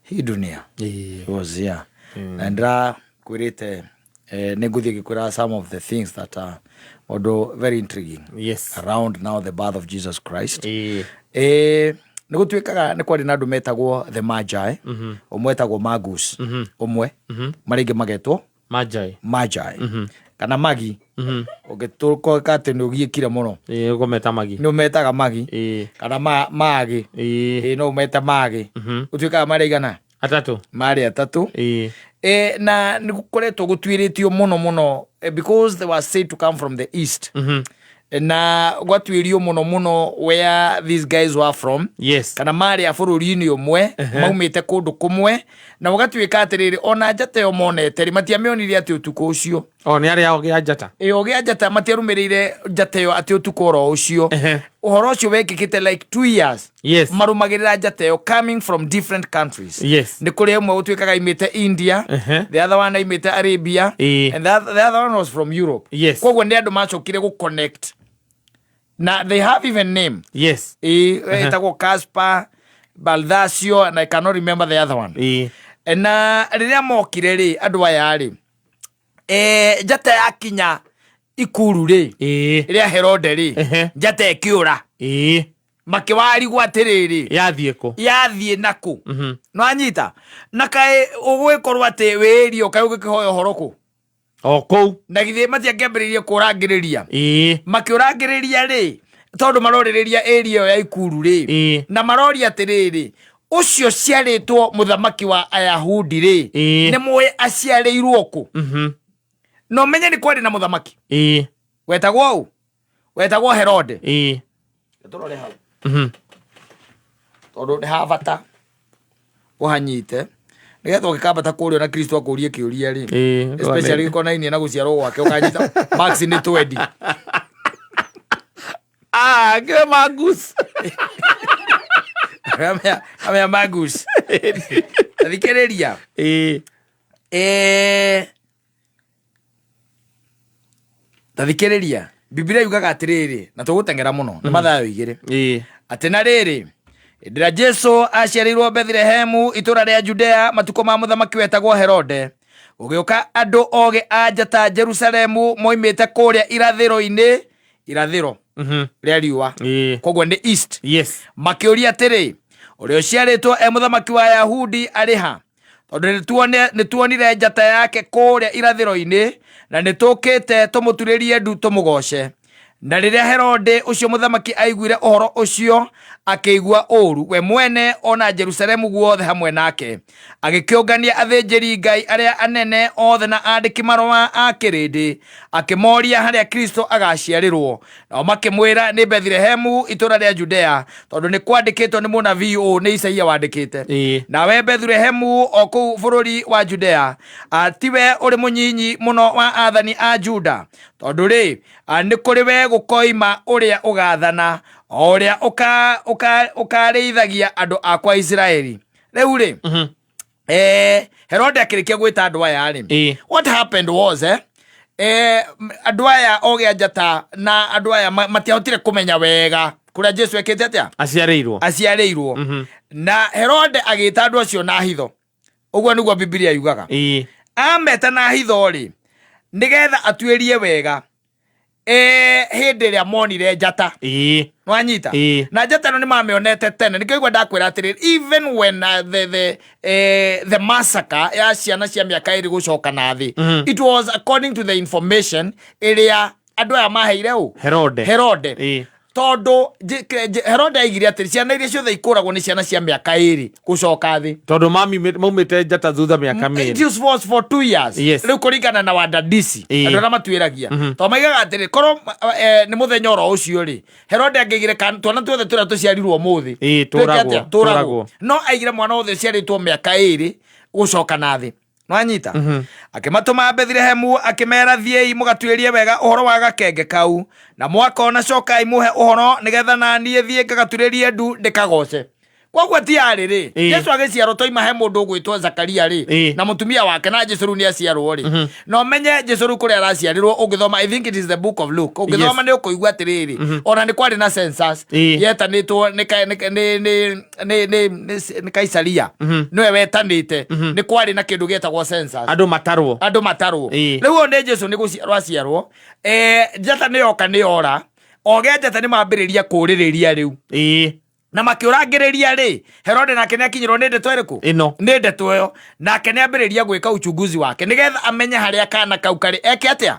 Hii dunia. He was here. Na ndĩrakwĩrĩte nĩ ngũthiĩ ngĩkwĩra some of the things that are maũndũ very intriguing around now the birth of Jesus Christ. Nĩ gũtuĩkaga nĩ kwarĩ na andũ metagwo the Magi, ũmwe etagwo Magus, ũmwe marĩa ingĩ magetwo Magi. Magi kana Magi. Ũngĩtũka atĩ nĩ ũgiĩkire mũno, Ũkũmeta Magi. Nĩ ũmetaga Magi kana Magi. No ũmete Magi. Ũtuĩkaga marĩ aigana? Atatũ. Marĩ atatũ. Na nĩ gũkoretwo gũtuĩrĩtio mũno mũno, because they were said to come from the east, na gwatuĩrio mũno mũno where these guys were from, kana marĩ a bũrũri-inĩ ũmwe, maumĩte kũndũ kũmwe, na gũgatuĩka atĩrĩrĩ, ona njata ĩyo monete rĩ, matiamĩonire atĩ ũtukũ ũcio. O nĩ arĩa ogĩ a njata. Ĩyo gĩa njata, matiarũmĩrĩire njata ĩyo atĩ ũtukũ oro ũcio. Ũhoro ũcio wekĩkĩte like 2 years marũmagĩrĩra njata ĩyo, coming from different countries. Nĩ kũrĩ ũmwe ũtuĩkaga aimĩte India, the other one aimĩte Arabia, and the other one was from Europe. Koguo nĩ andũ macokire gũconnect na they have even name. Ĩtagwo Caspar, Balthasio, and I cannot remember the other one. Na rĩrĩa mokire rĩ, andũ aya rĩ, njata yakinya ikuru rĩ, rĩa Herode rĩ, njata ĩkĩũra. Makĩwarigwo atĩrĩrĩ, Yathiĩ kũ? Yathiĩ nakũ? No anyita na kaĩ ũgwĩkorwo atĩ wĩĩrio kaĩ ũgĩkĩhoya ũhoro kũ? O kũu. Na githĩ matiangĩambĩrĩirie kũrangĩrĩria? Makĩũrangĩrĩria rĩ, tondũ marorĩrĩria area ĩyo ya ikuru rĩ, na maroria atĩrĩrĩ, ũcio ciarĩtwo mũthamaki wa Ayahudi rĩ, nĩ mũĩ aciarĩirwo kũ? Na ũmenye nĩ kwarĩ na mũthamaki wetagwo ũ? Wetagwo Herode. Tũrore hau, tondũ nĩ ha bata ũhanyite nĩgetha ũgĩkambata kũrĩa na Kristo akũrie kĩũria rĩ, especially gĩkonainie na gũciarwo gwake, ũkanyita max nĩ twendi. Ah, ngĩwe Magus. Amea Magus, thikĩrĩria. Ta thikĩrĩria, Bibilia yugaga atĩrĩrĩ, na tũgũteng'era mũno nĩ Mathayo 2, atĩ na rĩrĩ, hĩndĩ ĩrĩa Jesu aciarĩirwo Bethlehemu itũũra rĩa Judea, matukũ ma mũthamaki wetagwo Herode, gũgĩũka andũ ogĩ a njata Jerusalemu moimĩte kũrĩa irathĩro-inĩ, irathĩro rĩa riũa, koguo nĩ east. Makĩũria atĩrĩ, ũrĩa ũciarĩtwo e mũthamaki wa Ayahudi arĩ ha? Tondũ nĩtuonire njata yake kũrĩa irathĩro-inĩ, na nĩtũkĩte tũmũturĩrie ndu tũmũgoce. Na rĩrĩa Herode ũcio mũthamaki aiguire ũhoro ũcio, akĩigua ũũru we mwene, ona Jerusalemu guothe hamwe nake. Agĩkĩũngania athĩnjĩri Ngai arĩa anene othe na andĩki marũa a kĩrĩndĩ, akĩmoria harĩa Kristo agaciarĩrwo. Nao makĩmwĩra, nĩ Bethilehemu itũũra rĩa Judea, tondũ nĩ kwandĩkĩtwo nĩ mũnabii ũũ, nĩ Isaia wandĩkĩte: Nawe Bethilehemu o kũu bũrũri wa Judea, tiwe ũrĩ mũnyinyi mũno wa athani a Juda, tondũ rĩ, nĩ kũrĩ we gũkoima ũrĩa ũgaathana, o ũrĩa ũkarĩithagia andũ akwa Isiraeli. Rĩu rĩ, Herode akĩrĩkia gwĩta andũ aya rĩ, what happened was, andũ aya ogĩa njata na andũ aya matiahotire kũmenya wega kũrĩa Jesu ekĩte atĩa, aciarĩirwo. Aciarĩirwo. Na Herode agĩta andũ acio na hitho, ũguo nĩguo Bibilia yugaga. Ameta na hitho rĩ, nĩgetha atuĩrie wega hĩndĩ ĩrĩa monire njata. Nwanyita? Na njata ĩno nĩ mamĩonete tene, nĩkĩo igua ndakwĩra atĩrĩrĩ, even when the massacre ya ciana cia mĩaka 2 gũcoka na thĩ, it was according to the information ĩrĩa andũ aya maheire ũ? Herode. Herode. Tondũ Herode aigire atĩrĩ, ciana iria ciothe ikũragwo nĩ ciana cia mĩaka 2 gũcoka thĩ. Tondũ maumĩte njata thutha mĩaka It 2. was for 2 years. Rĩu kũringana na wadadisi, andũ arĩa matuĩragia, tondũ maigaga atĩrĩ, korwo nĩ mũthenya oro ũcio rĩ, Herode angĩigire twana tuothe tũrĩa tũciarirwo ũmũthĩ Ĩĩ, twĩke tũragwo, atĩa? Tũragwo. Tũragwo. No aigire mwana wothe ũciarĩtwo mĩaka 2 gũcoka na thĩ. Nwanyita? Akĩmatũma Bethilehemu, akĩmera, thiĩi mũgatuĩrie wega ũhoro wa gakenge kau, na mwakona cokai mũhe ũhoro, nĩgetha na niĩ thiĩ ngagaturĩrie ndu ndĩkagoce. Koguo ti arĩ rĩ, Jesu agĩciarwo toima he mũndũ ũgwĩtwo Zakaria rĩ, na mũtumia wake, na Jesu rĩu nĩ aciarwo rĩ. Na ũmenye Jesu rĩu kũrĩa araciarĩrwo, ũngĩthoma, I think it is the book of Luke, ũngĩthoma nĩ ũkũigua atĩrĩrĩ, ona nĩ kwarĩ na census yetanĩtwo nĩ ka- nĩ nĩ nĩ nĩ nĩ nĩ nĩ Kaisaria, nĩwe wetanĩte, nĩ kwarĩ na kĩndũ gĩetagwo census, Andũ matarwo. Andũ matarwo. Rĩu ũyũ nĩ Jesu nĩ gũciarwo aciarwo, njata nĩ yoka nĩ yora ogĩa njata nĩ mambĩrĩria kũrĩrĩria rĩu na makĩũrangĩrĩria rĩ. Herode nake nĩ akinyĩrwo nĩ ndeto ĩrĩkũ? Ĩno. Nĩ ndeto ĩyo, nake nĩ ambĩrĩria gwĩka uchunguzi wake nĩgetha amenye harĩa kana kau karĩ, eke atĩa,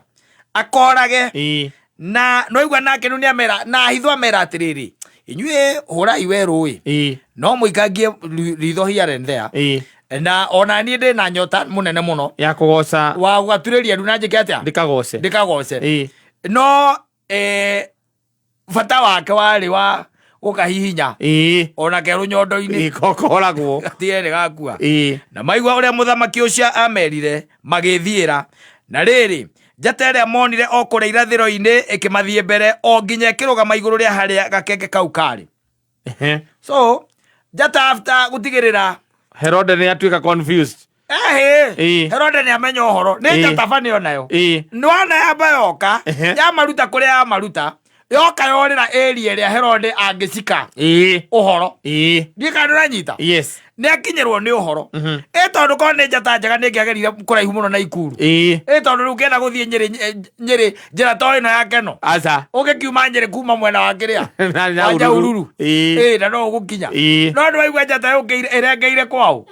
akorage. Na noigua nake rĩu nĩ amera na hitho, amera atĩrĩrĩ, inyuĩ hũrai werũ ĩ, no mũikangie ritho here and there. Na ona niĩ ndĩ na nyota mũnene mũno ya kũgoca, wa gũgaturĩria ndu na njĩke atĩa? Ndĩkagoce. Ndĩkagoce. No bata wake warĩ wa gũkahihinya ona ke rũnyondo-inĩ. Kokoragwo. Gatigere gakua. Na maigua ũrĩa mũthamaki ũcio amerire, magĩthiĩra. Na rĩrĩ, njata ĩrĩa monire o kũrĩa irathĩro-inĩ ĩkĩmathiĩ mbere o nginya ĩkĩrũgama igũrũ rĩa harĩa gakenge kau karĩ. So njata after gũtigĩrĩra Herode nĩ atuĩka confused. Ehĩ. Herode nĩ amenya ũhoro nĩ njata bani onayo. Nĩwana yamba yoka, yamaruta kũrĩa yamaruta, yoka yorĩra area ĩrĩa Herode angĩcika ũhoro. Ndiĩ kana nĩũranyita. Yes. Nĩ akinyĩrwo nĩ ũhoro ĩ, tondũ korwo nĩ njata njega nĩ ĩngĩagerire kũraihu mũno na Ikuru. Ĩ tondũ rĩu ũngĩenda gũthiĩ Nyĩrĩ, Nyĩrĩ njĩra to ĩno ya Keno, Aca. ũngĩkiuma Nyĩrĩ kuma mwena wa kĩrĩa Na wa Nyahururu. Nyahururu. Ĩ na no ũgũkinya. No nĩ waigua njata yũkĩire ĩrengeire kwao.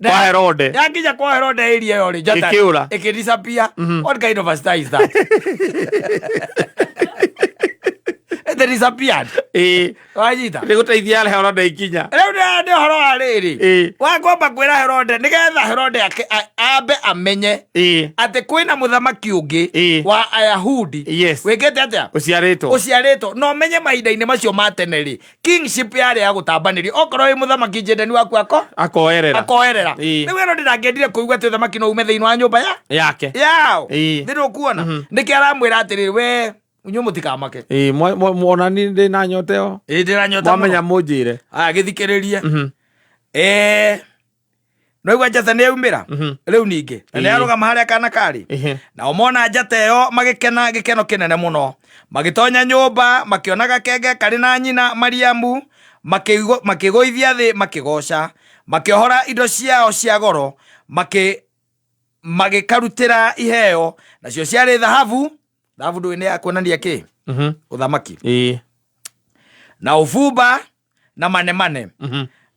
Kwa Herode. Yakinya kwa Herode area ĩyo rĩ, njata Ĩkĩũra. Ĩkĩdisappear. What kind of a star is that? It disappeared. Wanyita? Nĩ gũteithia Herode ikinya. Rĩu nĩ ũhoro wa rĩrĩ wa kwamba kwĩra Herode nĩgetha Herode ambe amenye atĩ kwĩna mũthamaki ũngĩ wa Ayahudi wĩkĩte atĩa? Ũciarĩtwo. Ũciarĩtwo. Na ũmenye mahinda-inĩ macio ma tene rĩ, kingship yarĩ ya gũtambanĩrio, okorwo wĩ mũthamaki njendani waku ako Akoerera. Akoerera. Rĩu Herode ndangĩendire kũigua atĩ ũthamaki no ume thĩinĩ wa nyũmba ya yake. Yao. Nĩ ũkuona nĩkĩ aramwĩra atĩrĩrĩ, we inyuĩ mũtikamake. Ona niĩ ndĩ na nyota ĩyo. Ĩ, ndĩna nyota Mwamenya mũno. mũnjĩre. Aya, gĩthikĩrĩrie. Noigua njata nĩ yaumĩra rĩu ningĩ na nĩ yarũgama harĩa kana karĩ. Nao mona njata ĩyo magĩkena gĩkeno kĩnene mũno. Magĩtonya nyũmba, makĩona gakenge karĩ na nyina Mariamu, makĩgũithia thĩ makĩgoca, makĩohora indo ciao cia goro, magĩkarutĩra iheo, nacio ciarĩ thahabu. Thahabu ndũĩ nĩ ya kuonania kĩ? Ũthamaki. Na ũbumba na manemane.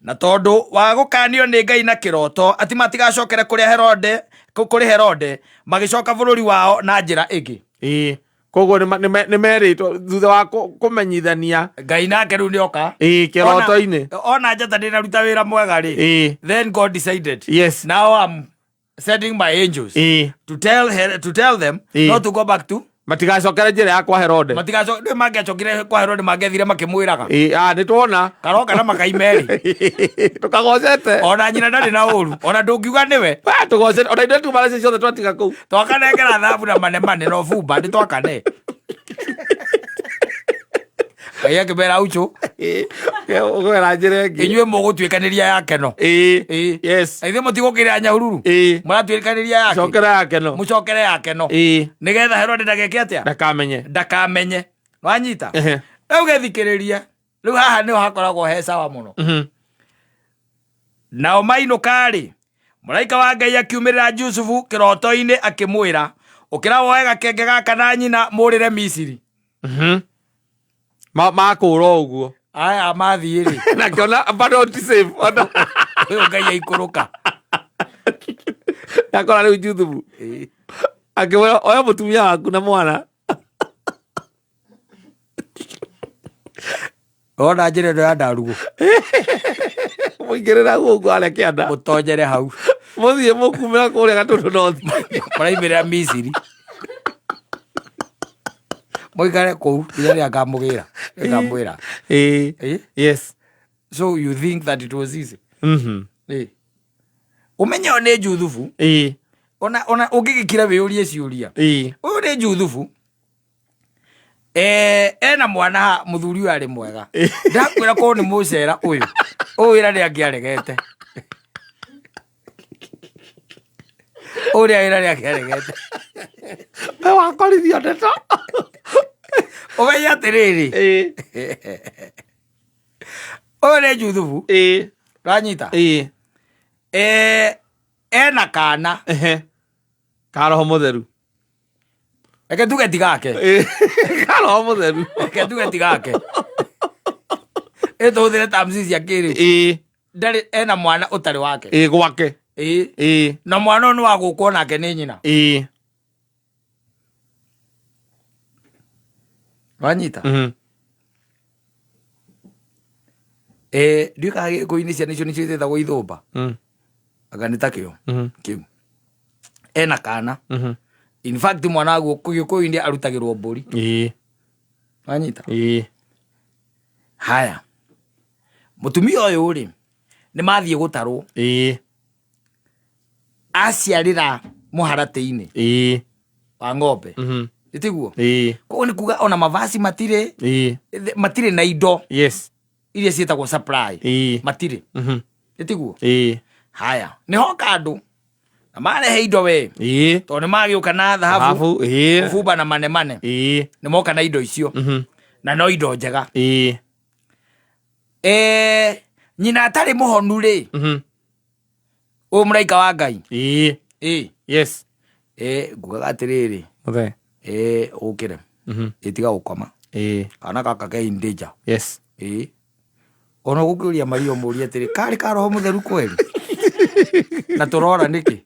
Na tondũ wa gũkanio nĩ Ngai na kĩroto atĩ matigacokere kũrĩa Herode, kũrĩ Herode, magĩcoka bũrũri wao na njĩra ĩngĩ. Koguo nĩ merĩtwo thutha wa kũmenyithania. Ngai nake rĩu nĩoka Kĩroto-inĩ. Ona njata ndĩnaruta wĩra mwega rĩ, then God decided, now I'm sending my angels to tell them not to go back to Matigacokere njĩra ya kwa Herode. Matigaco ndĩ mangĩacokire kwa Herode, mangĩathire makĩmwĩraga, Nĩ tuona karoka na makaimeri. Tũkagocete. Ona nyina ndarĩ na ũru, ona ndũngiuga nĩwe. Ah, tũgocete ona ithuĩ tuma nacio ciothe twatiga kũu. Twakanengera thabu na manemane na ũbumba nĩ twakane. Ngai akĩmera ucu. Ũgwera njĩra ĩngĩ. Inyuĩ mũgũtuĩkanĩria ya keno. Ithuĩ mũtigũkĩrĩra Nyahururu. Mũratuĩkanĩria yake. Cokera yake no. Mũcokere ya keno nĩgetha Herode ndageke atĩa? Ndakamenye. Ndakamenye, wanyita? Ehe. Rĩu gĩthikĩrĩrie, rĩu haha nĩho hakoragwo he sawa mũno. Nao mainũka-rĩ, mũraika wa Ngai akiumĩrĩra Jusufu kĩroto-inĩ akĩmwĩra, ũkĩra woe gakenge gaka na nyina mũrĩre Misiri. Makũra ũguo. Aya mathiĩ rĩ, Na kĩona bado ti safe ona. Ũyũ Ngai aikũrũka. Yakora rĩu Juthubu akĩmwĩra, oya mũtumia waku na mwana. Ona njĩra ĩno ya ndarugũ. Mũingĩrĩra gũkũ arĩa kĩanda. Mũtonyere hau. Mũthiĩ mũkumĩra kũrĩa Gatũndũ North. Mũraimĩrĩra Misiri, mũikare kũu nginya rĩrĩa ngamũgĩra, ngamwĩra. So you think that it was easy? Ũmenye ũyũ nĩ Juthubu. Ona ũngĩgĩkira wĩyũrie ciũria, ũyũ nĩ Juthubu, ena mwana ha mũthuri ũyũ arĩ mwega, ndakwĩra korwo nĩ mũcera ũyũ. Ũyũ wĩra nĩ angĩaregete. Ũrĩa wĩra nĩ angĩaregete. We wakorithio ndeto. Ũmenye atĩrĩrĩ, Ũyũ nĩ Juthubu. Ũranyita? Eh, ena kana. Ehe. Ka roho mũtheru. Reke tuge ti gake. Ka roho mũtheru. Reke tuge ti gake. Ĩ tũhũthĩre terms cia kĩrĩu. Ndarĩ ena mwana ũtarĩ wake. Ĩĩ gwake. Ĩĩ. Na mwana ũyũ nĩ wa gũkwo nake nĩ nyina. Wanyita? Eh, ndiũĩ kana gĩkũyũ-inĩ ciana icio nĩcio ciĩtagwo ithũmba. Anga nĩ ta kĩo. Kĩu. Ena kana. In fact mwana wa gĩkũyũ-inĩ arutagĩrwo mbũri. Wanyita? Haya. Mũtumia ũyũ rĩ, nĩ mathiĩ gũtarwo. Aciarĩra mũharatĩ-inĩ wa ng'ombe. Ĩtiguo? Koguo nĩ kuga ona mavaci matirĩ, matirĩ na indo iria ciĩtagwo supply. Matirĩ. Ĩtiguo? Haya, nĩ hoka andũ na marehe indo we. Tondũ nĩ magĩũka na thahabu, Thahabu, ũbumba na manemane. Nĩ moka na indo icio. Na no indo njega. Nyina atarĩ mũhonu rĩ, ũyũ mũraika wa Ngai. Ngugaga atĩrĩrĩ, Mũthee. Ũkĩre. Tiga gũkoma. Kana gaka ke in danger. Ona gũkĩũria Maria ũmũrie atĩrĩ, karĩ ka roho mũtheru kweli? Na tũrora nĩkĩ?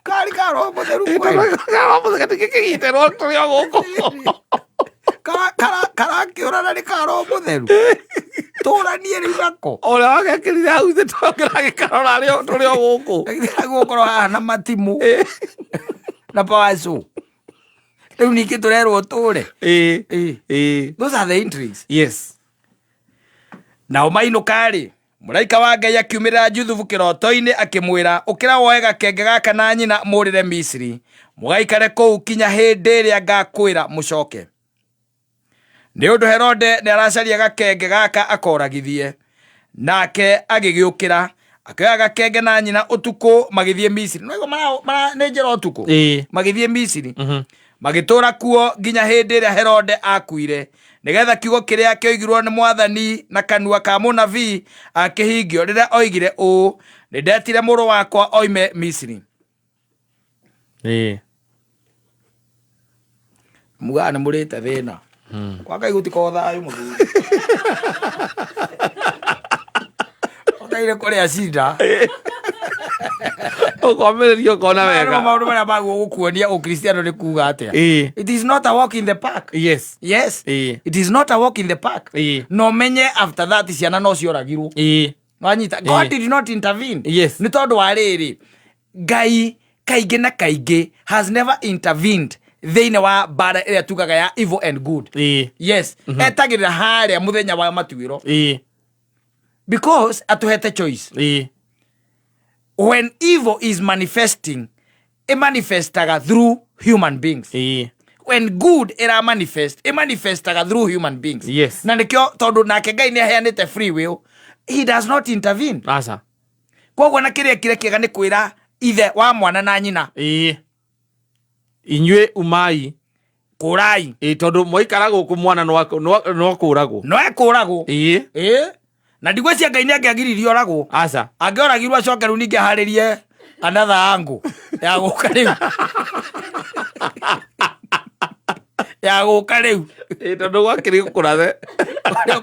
Karĩ ka roho mũtheru kweli? Ka roho mũtheru gĩkĩgitĩrwo tũrĩ o gũkũ. Karakĩũra na nĩ ka roho mũtheru. Tũranie rĩu nako. Ũrĩa wagekĩrire hau thĩ tũragĩkarora tũrĩ o gũkũ. Gũkorwo haha na matimũ. Na power saw. Rĩu ningĩ tũrerwo tũre. Those are the intrigues. Nao mainũka rĩ, mũraika wa Ngai akiumĩrĩra Juthubu kĩroto-inĩ akĩmwĩra, ũkĩra woe gakenge gaka na nyina mũrĩre Misiri, mũgaikare kũu kinya hĩndĩ ĩrĩa ngakwĩra mũcoke. Nĩ ũndũ Herode nĩ aracaria gakenge gaka akoragithie. Nake agĩgĩũkĩra, akĩoya gakenge na nyina ũtukũ magĩthiĩ Misiri. Nĩ waigua nĩ njĩra ũtukũ? Magĩthiĩ Misiri. Magĩtũũra kuo nginya hĩndĩ ĩrĩa Herode akuire, nĩgetha kiugo kĩrĩa kĩoigirwo nĩ Mwathani na kanua ka mũnabii akĩhingio rĩrĩa oigire ũũ, nĩ ndetire mũrũ wakwa oime Misiri. Mugaga nĩ mũrĩte thĩna. Kwa Ngai gũtikoragwo thayũ mũthuri. Ũkaire kũrĩa cinda. Ũkomĩrĩria ũkona wega. Maũndũ marĩa maguo gũkuonia ũkristiano nĩ kuga atĩa. It is not a walk in the park. Yes. It is not a walk in the park. No menye after that ciana no cioragirwo. Wanyita. God did not intervene. Nĩ tondũ wa rĩrĩ, Ngai kaingĩ na kaingĩ has never intervened thĩinĩ wa mbara ĩrĩa tugaga ya evil and good. Yes. Etagĩrĩra harĩa mũthenya wa matuĩro. Because atũhete choice. When evil is manifesting, it manifestaga through human beings. When good ira manifest, it manifestaga through human beings. Na nikio tondu nake Ngai ni aheanite free will, he does not intervene. Aca. Koguo na kiria kire kiega ni kwira ithe wa mwana na nyina. Inyuĩ umai. Kũrai. Tondũ mwaikara gũkũ mwana no akũragwo. No ekũragwo. Na ndigwĩciria Ngai nĩ angĩagiririe oragwo. Aca. Angĩoragirwo acoke rĩu ningĩ aharĩrie another angle ya gũka rĩu. Ya gũka rĩu. Tondũ gwakĩrĩ gũkũrathe.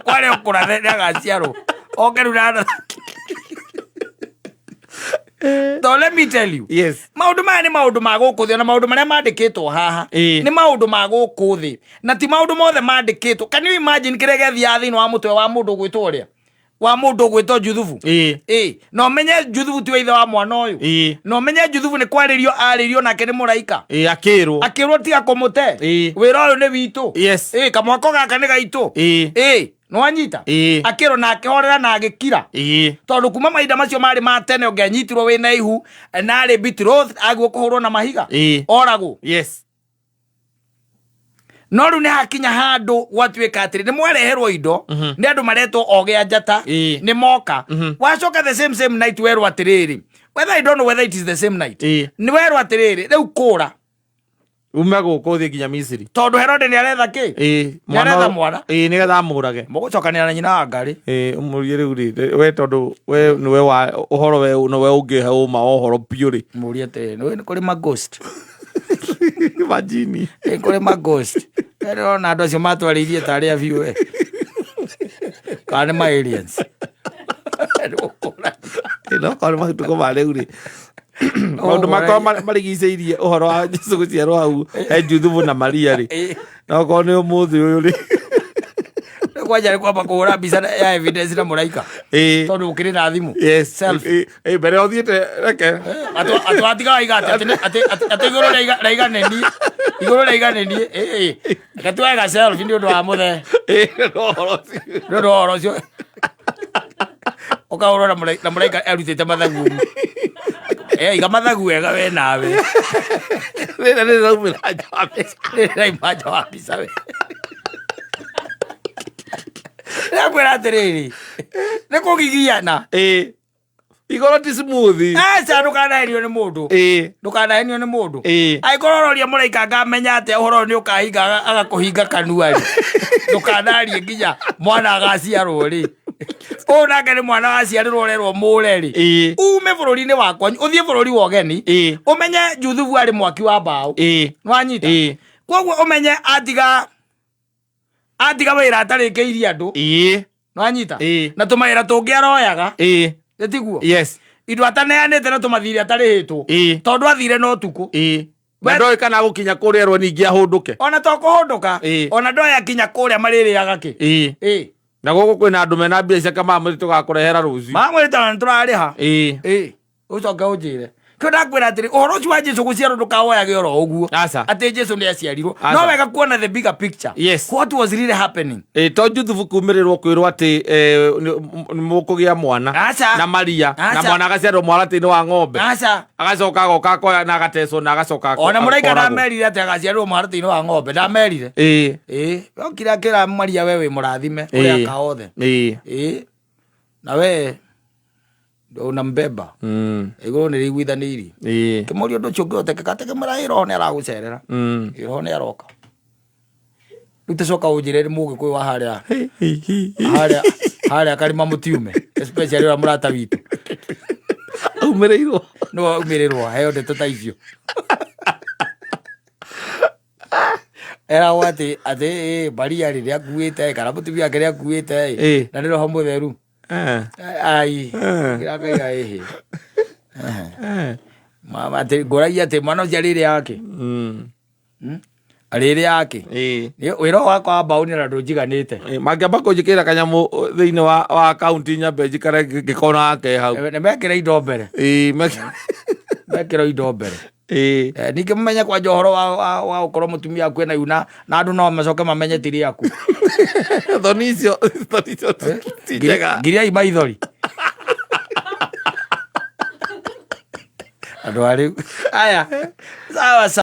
Kwarĩ ũkũrathe nĩ agaciarwo. Oke rĩu na another. So let me tell you. Maũndũ maya nĩ maũndũ ma gũkũ thĩ, ona maũndũ marĩa mandĩkĩtwo haha nĩ maũndũ ma gũkũ thĩ, na ti maũndũ mothe mandĩkĩtwo. Can you imagine kĩrĩa gĩathiaga thĩinĩ wa mũtwe wa mũndũ ũgwĩtwo ũrĩa? Wa mũndũ ũgwĩtwo Juthubu? Na ũmenye Juthubu tiwe ithe wa mwana ũyũ. Na ũmenye Juthubu nĩ kwarĩrio arĩrio nake nĩ mũraika. Akĩrwo. Akĩrwo tiga kũmũte. Wĩra ũyũ nĩ witũ. Kamwako gaka nĩ gaitũ. Nĩwanyita? Akĩrwo na akĩhorera na agĩkira. Tondũ kuma mahinda macio marĩ ma tene ũngĩanyitirwo wĩna ihu na arĩ betrothed aguo kũhũrwo na mahiga. Oragwo. No rĩu nĩ hakinya handũ gwatuĩka atĩrĩ nĩ mwareherwo indo nĩ andũ maretwo ogĩ a njata, nĩ moka. Wacoka the same same night werwo atĩrĩrĩ, whether, I don't know whether it is the same night, nĩ werwo atĩrĩrĩ, rĩu kũra. Ume gũkũ ũthiĩ nginya Misiri. Tondũ Herode nĩ aretha kĩ? Nĩ aretha mwana. Ĩĩ, nĩgetha amũrage. Mũgũcokanĩra na nyina wa ngarĩ. Ĩĩ, ũmũrie rĩu rĩ, we tondũ we nĩwe wa ũhoro, we nĩwe ũngĩhe ũma wa ũhoro biũ rĩ. Mũrie atĩrĩ, nĩ kũrĩ ma ghost? Majini. Nĩ kũrĩ ma ghost? Ndĩrona andũ acio matwarĩirie tarĩ a biũ we, kana nĩ ma aliens? Ĩĩ, no korwo nĩ matukũ ma rĩu rĩ, maũndũ makorwo marigicĩirie ũhoro wa Jesu gũciarwo hau he Juthubu na Maria rĩ, no korwo nĩ ũmũthĩ ũyũ rĩ. Kwanja nĩ kwamba kũhũra mbica ya evidence na mũraika. Tondũ ũkĩrĩ na thimũ. Selfie. Ĩĩ, mbere ũthiĩte reke. Atũ atiga waiga atĩ igũrũ raiga nĩ niĩ, igũrũ raiga nĩ niĩ. Ĩĩ, reke tuoe ga selfie nĩ ũndũ wa mũthee. Ĩĩ, no ũhoro ũcio. Nĩ ũndũ wa ũhoro ũcio ũkahũrwo na mũraika arutĩte mathagu ũguo. Eh, iga mathagu wega we nawe. Rĩrĩa rĩraumĩra nja wa mbica. Rĩrauma nja wa mbica we. Ndĩrakwĩra atĩrĩrĩ, nĩ kũgigiana. Ĩĩ, igoro ti smooth. Aca, ndũkanahenio nĩ mũndũ. Ndũkanahenio nĩ mũndũ. Angĩkorwo ũroria mũraika ngamenya atĩa ũhoro ũyũ nĩ ũkahinga, agakũhinga kanua rĩ, ndũkanarie nginya mwana agaciarwo rĩ. Ũyũ nake nĩ mwana waciarirwo ũrerwo mũre rĩ, ume bũrũri-inĩ wa kwanyu ũthiĩ bũrũri wa ũgeni. Ũmenye Juthubu arĩ mwaki wa mbaũ. Nĩwanyita? Koguo ũmenye atiga wĩra atarĩkĩirie andũ. Nĩwanyita? Na tũmawĩra tũngĩ aroyaga. Ĩtiguo? Yes. Indo ataneanĩte na tũmathirĩ atarĩhĩtwo. Tondũ athire na ũtukũ. Na ndoĩ kana gũkinya kũrĩa erwo ningĩ ahũndũke. Ona to kũhũndũka. Ona ndoĩ akinya kũrĩa marĩrĩaga kĩ. Na gũkũ kwĩna andũ mena mbia ciake, mamwĩrĩ tũgakũrehera rũciũ. Mamwĩrĩte ona nĩtũrarĩha. Ĩĩ, ũcoke ũnjĩre kĩo ndakwĩra atĩrĩ, ũhoro ũcio wa Jesu gũciarwo ndũkawoyage oro ũguo. Aca. Atĩ Jesu nĩ aciarirwo. Aca. No wega kuona the bigger picture. What was really happening. Ĩĩ, to Juthubu kumĩrĩrwo kwĩrwo atĩ nĩ mũkũgĩa mwana. Aca. Na Maria na Aca. mwana agaciarwo mwaratĩ-inĩ wa ng'ombe. Aca. Agacoka agoka akoya na agatecwo na agacoka Ona mũraika akoragwo. ndamerire atĩ agaciarĩrwo mũharatĩ-inĩ wa ng'ombe, ndamerire. Ĩĩ, okire akĩra Maria, we wĩ mũrathime ũrĩa aka othe. Ĩĩ, na we unambeba. Igũrũ nĩ rĩiguithanĩirie. Kĩmũria ũndũ ũcio ũngĩhotekeka atĩ kĩmwĩra, ĩ roho nĩ aragũcerera. Ĩ, roho nĩ aroka. Rĩu tũcoka ũnjĩre nĩ mũgĩkũyũ wa harĩa harĩa harĩa karima mũtiume, especially ũrĩa mũrata witũ. Aumĩrĩirwo. Nĩwe aumĩrĩrwo heo ndeto ta icio, eragwo atĩ ĩ, Maria rĩ nĩakuĩte kana mũtumia wake nĩakuĩte ĩ, na nĩ roho mũtheru. Ai. Kĩrakaiga ĩhĩ. Atĩ ngũragia atĩ mwana ũcio arĩrĩ yake. Arĩrĩ yake. Wĩra ũyũ wakwa wa mbaũ nĩ ona ndũnjiganĩte. Mangĩamba kũnjĩkĩra kanyamũ thĩinĩ wa akaunti nyambe njikare ngĩkona ke hau. Nĩ mekĩra indo mbere. Ĩĩ, Mekĩra indo mbere. Ĩĩ. Ningĩ mũmenye kwanja ũhoro wa gũkorwo mũtumia waku ena yuna na andũ no macoke mamenye ti rĩaku. Thoni icio ti njega. Ngiriai maithori andũ arĩu aya, sawa sawa.